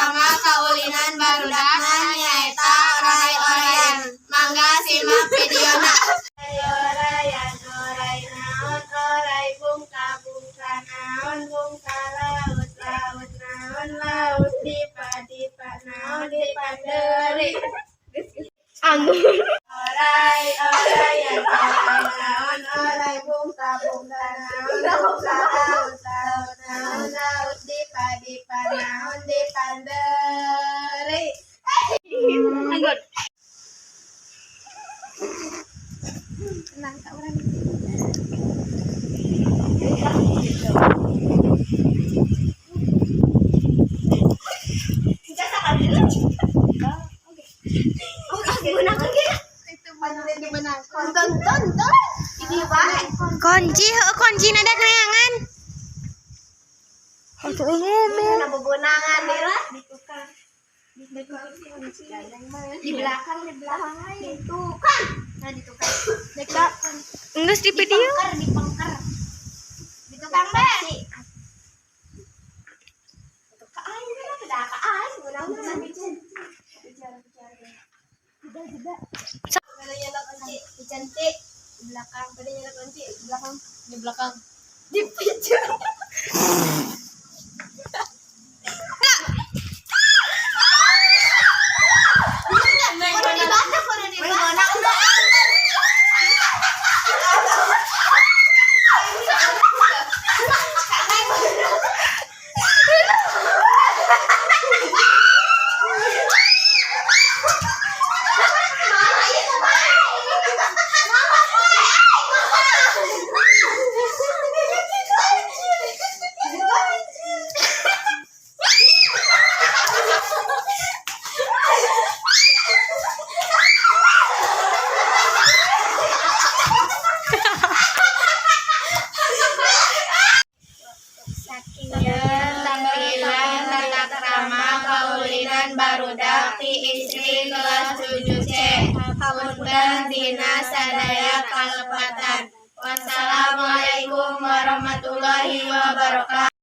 Krama kaulinan barudakna nyaeta oray-orayan. Mangga simak videona. Orayan, oray naon, oray bungka bungka naon, bungka laut, laut naon, laut dipa dipa naon, dipa deuri. Oray, orayan, oray naon, oray bungka bungka naon, bungka laut, laut naon, laut dipa dipa naon, dipa deuri. Anggur. Tenang tak orang. Ton ton ton. Ini wae. Kunci, heuh, kunci nada kayangan. Atuh ngomong. Bobonangan nih lah. Di belakang, di belakang. Di tukang. Nah, di tukang. Dekat. Geus di video. Di pengker, di tukang be. Tukang aing kenapa dah ka aing gunakan. Pada nyala kunci, cantik di belakang, pada nyala kunci di belakang, Di belakang. Di pijat. Kudu dibaca, kudu dibaca. Sakieu tampilan tata krama kaulinan barudak ti istri kelas 7C. Hapunten dina sadaya kalepatan. Wassalamualaikum warahmatullahi wabarakatuh.